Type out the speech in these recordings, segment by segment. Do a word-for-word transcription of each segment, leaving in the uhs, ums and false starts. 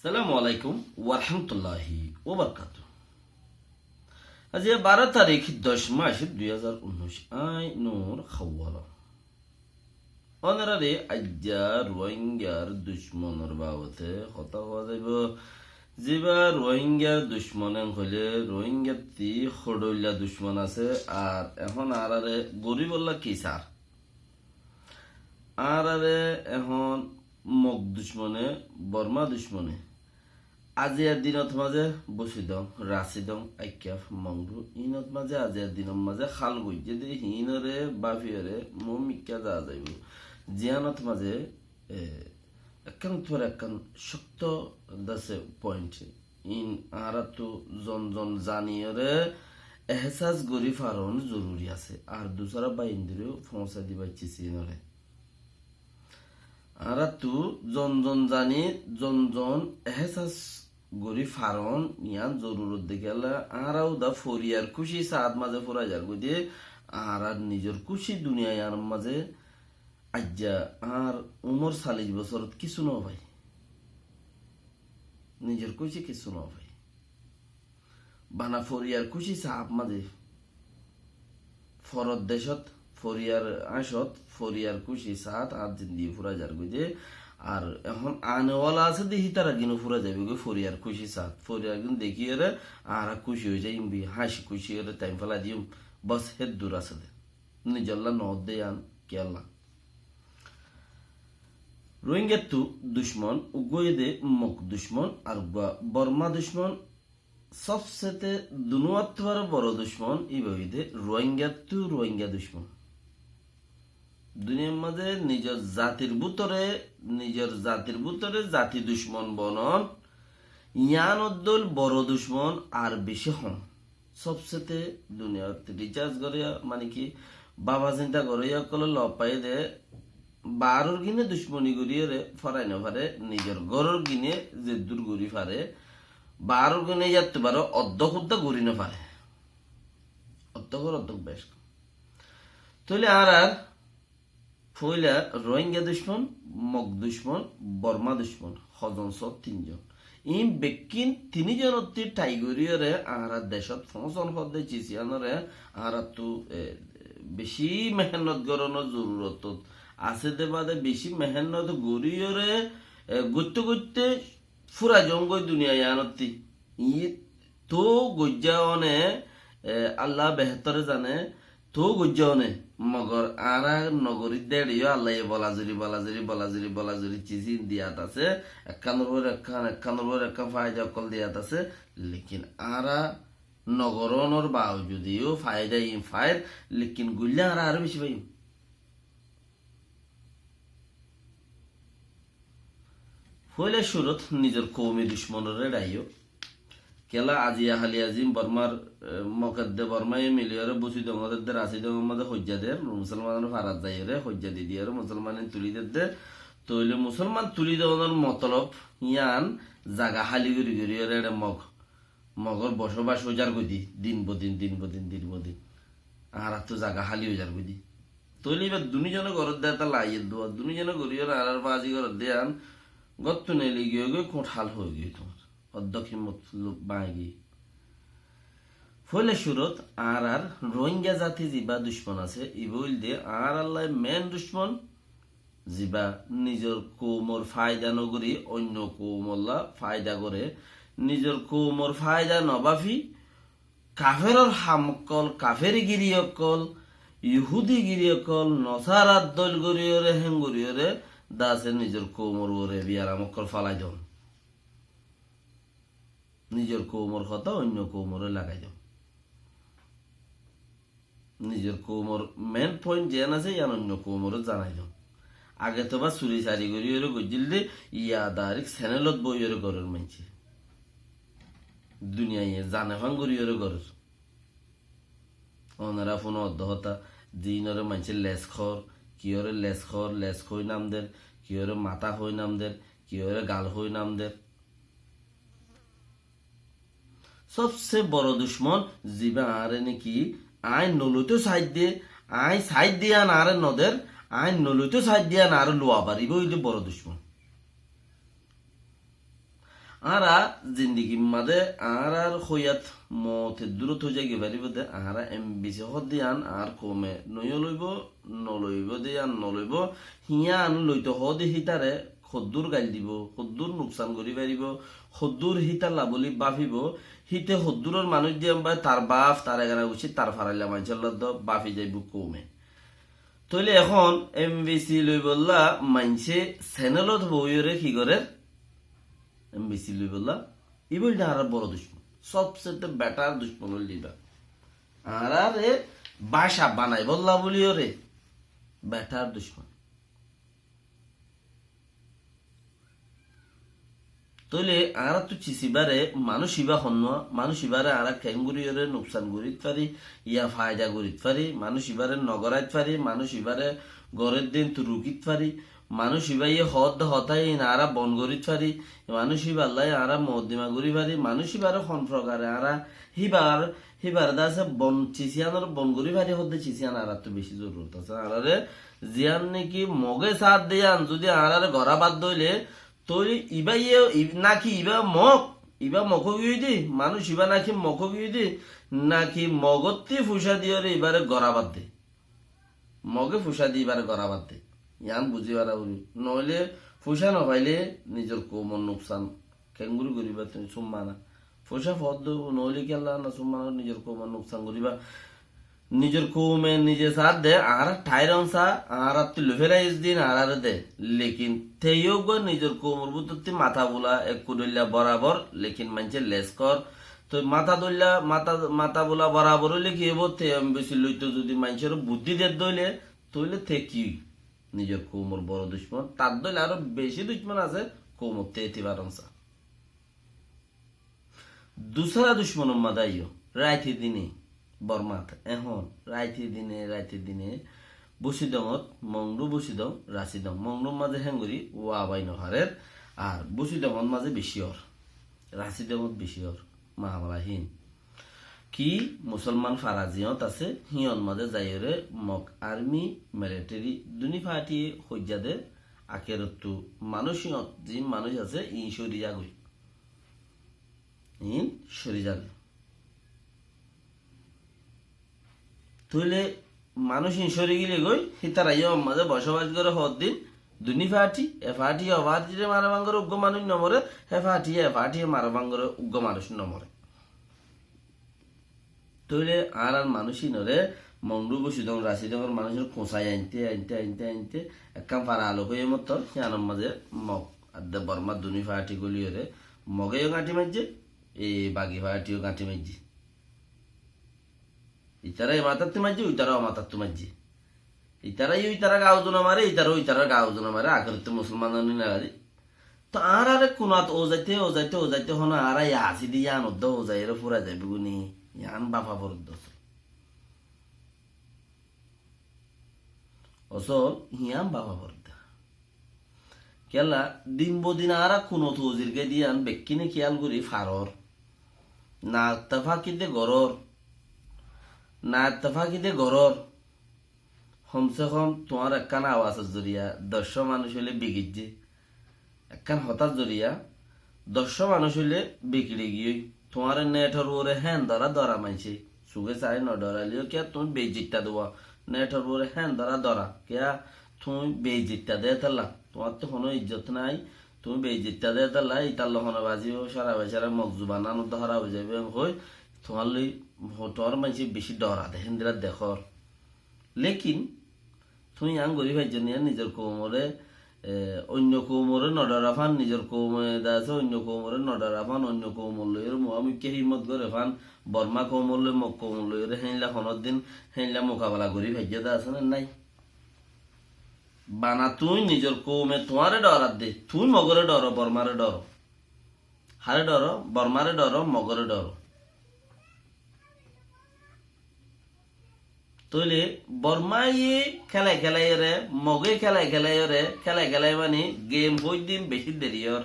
Assalamu alaikum warahmatulláhi wabarakátuhu. Aijja baró tarík, doc mac, dui házar unnúic. Añí Nur Hawwala. Ónorare aijja Ruáingar ducmonor babote hotá hoó zaibou. Zibá Ruáingar ducmon en hoilé Ruáingattú hoçoilla ducmon asé, ar ehón añárare goríbolla ki saár. Añárare ehón Mog ducmone, Bormá ducmone, aijjar dinot mazé Busidong, Rasidong, Aikkaf, Mongdu, inot mazé aijjar dinot mazé hál goijjé dé, híinore báfiyore mumikká za zaibou. Ziyánot mazé, e, ekkán uore ekkán cókto dase point. In añárattú zon zon zaniyore ehsas gorí faron zoruri asé. Ar dusára báindereo foóñsai dibar cíz inore. Añárattú zon zon zani, zon zon ehsas gorí faron, yián zorurot dekíla. Añára uda foriyar kúci saát mazé fúrai zargói dé, añárar nizor kúci duniya yiánor mazé. Aijja añár umor callic bosórot kissú nofai. Nizor kúci kissú nofai. Bana foriyar kúci saát mazé. Foror decót, foriyar áñcot, foriyar kúci saát añár zindigi fúrai zargói dé. Ar ehón anewala asé dé, hítara gín ó fúrai zaibói goi foriyar kúci saát. Foriyar gín dekíyore añára kúci ói zaiyum, háñci kúci óiyore taim félai diyum. Bos, héddur asé dé. Nizolla noódde yián kiyólla. Ruáingattú ducmon, uggúa óiye dé Mog ducmon, ar uggúa Bormá ducmon. Sobsete dunúattú aró boro ducmon, íba óiye dé Ruáingattú Ruáinga ducmon. Duniyar mazé nizor zatir bútore, nizor zatir bútore zati ducmon bonon, yián oddóil boro ducmon ar bicí hom. Sobsete duniyat risarc goróya, mane ki, bába sinta goróya ókkolor lofáiye dé, baáror gíne ducmoni goríyore fórai nofare, nizor góror gíne zeddúr gorí fare, baáror gíne yáttu baró oddók uddá gorí nofare. Oddókor oddók bec. Tóile añárar foóila Ruáinga ducmon, Mog ducmon, Bormá ducmon, hozon só tin zon. In bekkín tin zonottú thai goríyore añárar decót foóñson hoódde cíz yiánore añárattú, e, bicí mehénnot gorónor zorurot asé dé bade bicí mehénnot goríyore, e, goitté goitté fúrai zongói duniya yiánottí. Iín toóu goijjá one, e, Allah behétore zane, toóu goijjá one. Mogor añára nogorí dé eçé yó Allaye bolazuri, bolazuri, bolazuri, bolazuri cízin diyat asé. Ekkánor uore ekkán, ekkánor uore ekkán faida ókkol diyat asé. Lekin añára nogorónor baujudi yó faida iín fair, lekin goillé añára aró bicí faiyum. Foóila cúrot nizor koumi ducmonoré dhaiyó. Kiyólla aziya hali azim Bormar, e, Mog edde Bormáye miliyóre Busidong edde Rasidong mazé hoijja der, Musolmanor farat zaiyóre hoijja di diyóre Musolmane tuli dedde. Tóile Musolman tuli donor motolob yián zaga hali gorí goríyore eçé Mog Mogor bocobac ói zargói dé, din bodin, din bodin, din bodin. Añárattú zaga háli ói zargói dé. Tóile íba dunúzone goródde eta laiyé dua, dunúzone goríyore añárar bazi goródde yián, góttu neeli giyói goi, kuñthal hoói giyói tuáñr. Oddók himmot lo-, báñgi giyói. Foóila cúrot añárar Ruáinga zati zibá ducmon asé, íba óilde añárallai men ducmon, zibá nizor koumor faida nogorí oinno koumolla faida goré, nizor koumor faida nobáfi, kaferor ham ókkol, kaferigiri ókkol, yuhudigiri ókkol, nosarar dóil goríyore, héen goríyore, dase nizor koumor uore biyaram ókkol falai don. Nizor koumor hotá oinno koumoré lagai don. Nizor koumor main point ziyán asé, yián oinno koumoré zanai don. Age toba suri sari goríyore goijjíl dé, yá dairek senelot boiyore gorér maincé. Duniyaye zane fán goríyore gorér. Onora fúno oddo hotá, ziínore maincé leskór, kiyóre leskór, lesk hoi nam der, kiyóre matá hoi nam der, kiyóre gal hoi nam der. Sobse boro ducmon zibá añáre niki aññí noloito saidde, aññí saidde yián añáre noder, aññí noloito saidde yián añáre luwabar, ibá óilde boro ducmon. Añára zindigir mazé añárar hoiyat moot eddúrot ói zaigói faribóu de, añára M B C hoódde yían añár koume noiyó loibóu, noloibóu de yían noloibóu, híyan loito hoóde hítare hoddúr gail dibóu, hoddúr nuksan gorí faribóu, hoddúr hítalla bóli báfibóu, híte hoddúror manúic de yían bái tar baf, tar egana guccí, tar farailla maincólla dó báfi zaibóu koume. Tóile ehón M B C loibolla maincé senelot boóiyoré ki gorér? M B C loibolla. Ibá óilde añárar boro ducmon. Sobsete betar ducmon óilde ibá. Añárare báca banaibólla bóliyoré betar ducmon. Tóile añárattú cisibáre manúic ibá honnúa, manúic ibáre añára keéngoríyoré nuksan gorít fari, ya faida gorít fari, manúic ibáre nogoráit fari, manúic ibáre gorédde yíanttú rukít fari, manúic ibáye hoódde hotá yín añára bon gorít fari, manúic ibállai añára moddima gorí fari, manúic ibáre hon frokare añára híbar, híbar de asé bon cisiyánor bon gorí fari hoódde cisiyán añárattú bicí zorurot asé. Añárare ziyán niki Moge saádde yían zudi añárare gorá badde óile, tóile ibáye, ib-, naki ibá Mog, ibá Mog ógiyoi de, manúic ibá naki Mog ógiyoi de, naki Mogottí fucá diyoré ibáre gorá badde. Moge fucá di ibáre gorá badde. Yían buzí fara foribo. Noóile fucá nofailé nizor koumor nuksan keéngorí goríba tuñí summa na. Fucá foódde noóile kiyólla na summa na nizor koumor nuksan goríba. Nizor koume nize saádde, añára thair onsa, añárattú loi félaiyes din añárare de. Lekin teyó uggúa nizor koumor bútottí mata bula ekku dhoilla borabor, lekin maincé les kor. Toi mata dhoilla, mata, mata bula borabor óile ki óibo? Te M B C loito zudi maincóre buddí dedde óile, tóile te ki? Nizor koumor boro ducmon. Tar dhoilla aró bicí ducmon asé, koumottú etibar onsa. Dusára ducmonor mazé aiyó, raite dine, Bormat, ehón, raite dine, raite dine, Busidongot, Mongdu Busidong, Rasidong, Mongdur mazé héngorí wabai nofarer, ar Busidongot mazé bicí ór, Rasidongot bicí ór, mahamala hín. Ki Musolman fara ziyót asé, híyot mazé zaiyóre Mog army, military, duni fatiye hoijja de, akerottú manúic híyot, zin manúic asé, in córi zagói. In córi zagói. Tóile manúic in córi gile goi, hítara yó mazé bosobas gore hoddin, duni fati, e fati o fatire mare bangore uggúa manúic nomore, he fati e fati mare bangore uggúa manúic nomore. Tóile añárar manúic inore Mongdu Busidong Rasidongor manúic inore kusai ainte, ainte, ainte, ainte, ekkán fara alok óiye mottor, híyanor mazé Mog adde Borma duni fati goliyoré, Moge yó gañthi maijje, e bagi fati yó gañthi maijje. Itara e matattú maijje, uitara o matattú maijje. Itara yó itara gauzu no mare, itara o itara gauzu no mare, akerottú Musolman ni nagadi. To añárare kunat ozaite, ozaite, ozaite hono añára yasi di yan oddo ozaire fura zaibe guni, yan bafa foroddo. Osol, yan bafa foroddo. Kiyólla, din bodin añára kunot ozir gai diyan bekkine kiyal gori faror. Na ettefaki de goror. Na ettefaki de goror. Hom se hom tuáñr ekkán awasor zoriya doccó manúic óile bigijje. Ekkán hotár zoriya doccó manúic óile bigiri giyói. Tuáñre netor uore hén dora dora maincé. Suge sai no doraileyó kiya tuñí beijjitta duwa. Netor uore hén dora dora. Kiya tuñí beijjitta de talla. Tuáñrtú hono ijjot nai. Tuñí beijjitta de talla. Itar loi hono bazibo, sára besára mog zuban anoddo hóraf ói zaibo, em hoi. Tuáñr loi, tuáñr maincé beci dora de, héndilla dekór. Lekin, tuñí yián gorí faijjó né, nizor koumoré, e, oinno koumoré no dora fán, nizor koume de asé, oinno koumoré no dora fán, oinno koumor loiyóre muamikká hímmot goré fán, Borma koumor loi, Mog koumor loiyóre héinla honóddin, héinla mukabela gorí faijjó de asé né nái? Bana tuñí nizor koume tuáñre doradde, tuñí Mogoré doro, Bormaré doro. Haré doro, Bormaré doro, Mogoré doro. Tóile Bormaye kélai kélaiyóre, Moge kélai kélaiyóre, kélai kélai mani game hoiddin beci deri ór.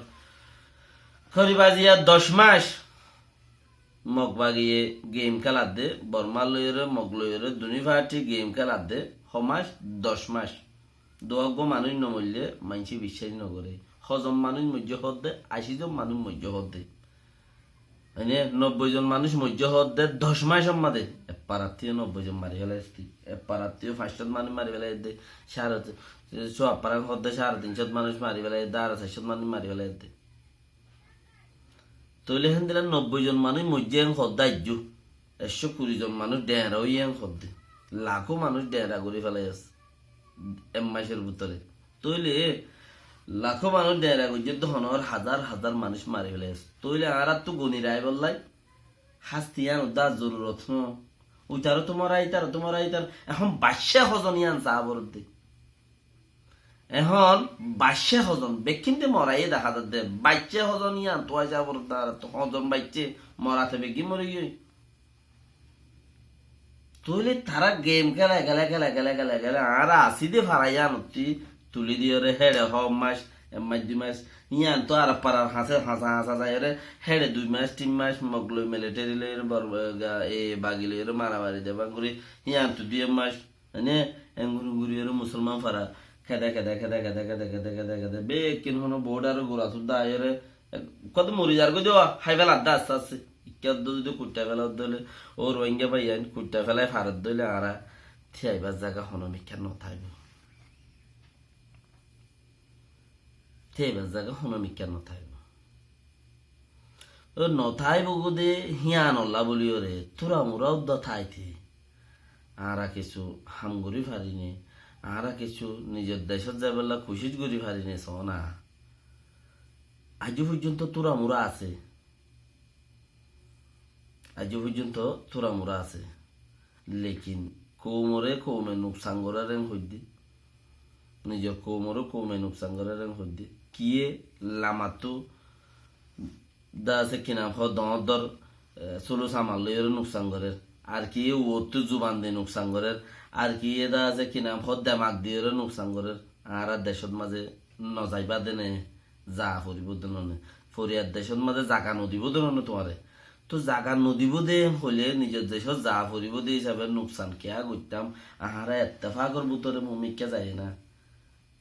Koriba ziya doc mac Mog bagiye game kéladde, Borma loiyóre, Mog loiyóre, duni fati game kéladde, ho mac, doc mac. Duwa uggúa manúic no moille maincé biccác no goré. Hozon manúic moijjé hoódde, ací zon manúic moijjé hoódde. Mane nobboi zon manúic moijjé hoódde doc mac or mazé. Ek farattú nobboi zon mari félaiyé, ek farattú fañs cót manúic mari félaiyé dé, sáre, sóa faran hoódde sáre tin cót manúic mari félaiyé dé, ar sair cót manúic mari félaiyé dé. Tóile héndilla nobboi zon manúic moijjé en hoódde aijjó. Ekcó kuri zon manúic dheñra óiye en hoódde. Lakó manúic dheñra gorí félaiyé asé. Ek macor bútore. Tóile lakó manúic dheñra goijjé dé honór hazar hazar manúic mari félaiyé asé. Tóile añáráttu goni raibólla hásti yián uddá zorurot no. Uitaró to mora, itaró to mora, itaró. Ehón baiccé hozon yián saá foredde. Ehón baiccé hozon, bekkín de moraiyé dahá zadde. Baiccé hozon yián tuáñi saá foredde, ar to hozon baiccé, mora to beggín morigiyói. Tóile tará gem kéle, kéle, kéle, añára así de fara yiánottú tuli diyóre héçe hoó mac, ek mac, dui mac, yián to ar farar hañsé, hañsa, hañsa zaiyóre héçe dui mac, tin mac, Mog loi militeri loiyóre bor-, ga-, e, bagi loiyóre maramari de bangori, yián to dui mac, mane, enguri guriyóre Musolman fara, kede, kede, bekkín hono border gura sudda aiyóre, kede mori zargói de, hái feladde aste aste. Ikká dó zodi kuitta fela dóile, ó Rohingya bái ain kuitta felai faredde óile añára tíaibar zaga hono mikká no táibo. Tíaibar zaga hono mikká no táibo. Ó no táibo gode híanolla bóliyoré túra mura udda táite. Añára kessú ham gorí farine, añára kessú nizor decót zaibálla kucíc gorí farine sóna. Aijjó foijjonto túra mura asé. Aijjó foijjonto túra mura asé. Lekin koumoré koume nuksan gorér en hoiddé. Nizor koumoré koume nuksan gorér en hoiddé. Kiyé lamattú dá asé ki nam hoó doóñr dór, e, sulu saman loiyóre nuksan gorér. Ar kiyé uottú zuban di nuksan gorér. Ar kiyé dá asé ki nam hoó demak diyóre nuksan gorér. Añára decót mazé no zaiba dé né. Za foribó de none. Foriyar decót mazé zaga no dibó de none tuáñre. Tó zaga no dibó de hoilé nizor decót za foribó de hísabe nuksan kiyá goittám? Añára ettefakor bútore mumikká zaiyé na.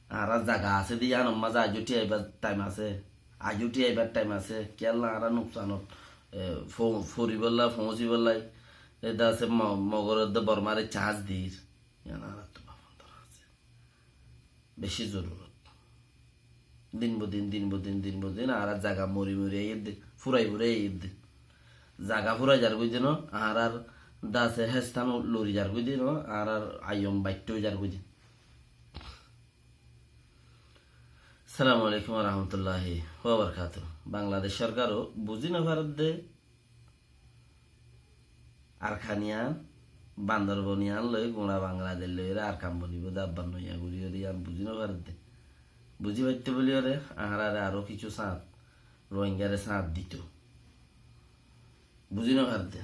Añárar zaga asé de yíanor mazé aijjó thíyaibar thaim asé. Aijjó thíyaibar thaim asé. Kiyólla añára nuksanot, e, fo-, foribólla, foóñsibólla, e de asé mo-, Mogoré de Bormáre chance dir. Yían añárattú bafon dóra asé. Beci zorurot. Din bodin, din bodin, din bodin, añárar zaga mori mori aiyér de, furai furai aiyér de. Zaga furai zargói de no, añárar dase hestan lori zargói de no, añárar aiyom baitto zargói de. Assalamu alaikum wa rahmatullahi wa barakatuhu. Bangladec sorkaro buzi no faredde, Arkaniyan, Bandorboniyan loi, gura Bangladec loiyóre Arkan bonibo de, abbar noiya guriyóre yián buzi no faredde. Buzi faitto buliyóre, añárare aró kissú sañt, Rohingyare sañt dito. Buzi no faredde.